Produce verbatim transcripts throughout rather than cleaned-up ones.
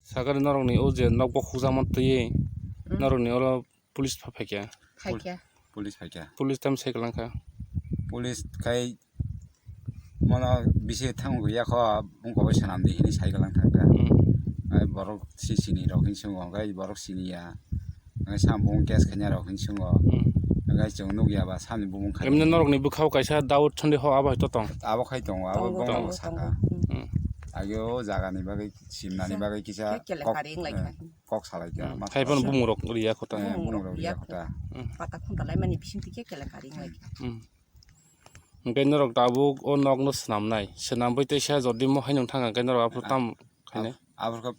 Sakari norokni o je nok bo khukjakma twi, norokni oro police pha phaikha. Phaikha. Police phaikha. Police tam sai kwlangkha. Police khai mono bisi thang ya kho, bung koi sanam di hini sai kwlang thangkha. Hmm. Ai borok si sini rok hin sungo, gai borok sini ya. Ngai sam bung case khanya rok hin sungo. Hmm. Ngai chwng nuk ya ba sani bung khai. Emne norokni bwkhao kaisa doubt sondeho abo hai to tong. Abo khai tongo, abo tongo, bung tongo, saka. Tongo. Hmm. Age o jaga ni bagwi, simna ni bagwi kisa kok, kok salai kha. Hmm. Hai phano bumung rok riya kho ta. Eh, bumung rok riya kho ta. Hmm. Pata khum dalai mani bising tike kelenkari wng lai kha. Hmm. Hwnkhe norok tabuk o nokno swnamnai. Swnamwi teisa jodi mo hai nung thang khe norok aphuru tam khainai? Aphuru khe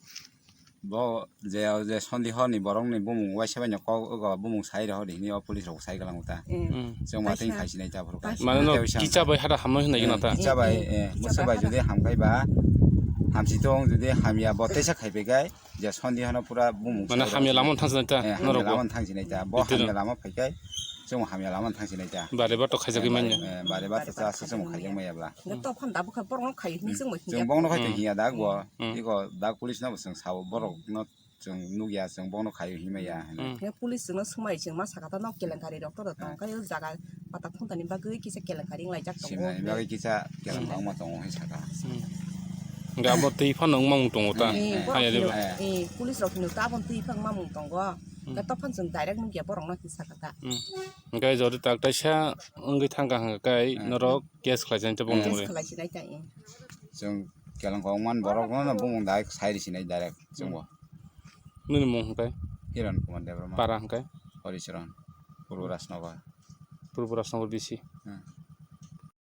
bo je, je sondi horni borokni bumung waisa bai no kok, ogo bumung sai rw hini o police rok sai kwlango ta. Mm. Chwng ma twi khai sinai ta aphuru khe. Mane no kisa bai hada hamno hinai gana ta? Kisa bai, eh, musa bai jodi ham khai ba, hamsi tong jodi hamya bo teisa khai bai gai, je sondi hano pura bumung mane sai hamya rw lama thang sinai ta, eh, hamya norok lama thang sinai ta, bo hamya lama phai kai. Chwng hamya lama thang sinai ta. Bare bato khaijagwi manya. Eh, bare bato cha se chwng khaijak maya bla. Nge to phan dabu kha borok no khai ni chwng bai. Chwng bongno khai tong hiya dak bo. Hmm. Iko dak police no bo chwng sao borok no chwng nukya chwng bongno khai himaya. Hmm. Nge police chwng no swmai chwng ma saka ta nok kelenkari rok to tong kai o jaga pata phunta ni bagwi kisa kelenkari wng laijak tongo. Simna ni bagwi kisa kelenkari wng ma tongo hai saka. Hmm. Nge abo twi phano wng ma wng tongo ta. Eh, eh, borok haya hino, diba? Eh, police rok hino ta abo twi phano wng ma wng tongo. Hmm. Nge to phan chwng direct nukya borok no hin saka ta. Hmm. Hwnkhe jodi tak taisa wngwi thangkha hwnkhe kai norok case khlai sinai tei bumung rwi. Case khlai sinai ta, eh. Chwng keleng kok man borok no bumung dai sai ri sinai direct chwng bo. Nini mung hwnkhe? Hiran Kumar Debbarma. Para hwnkhe? Horicharan. Purbo Rajnagar. Purbo Rajnagar B C. Hmm.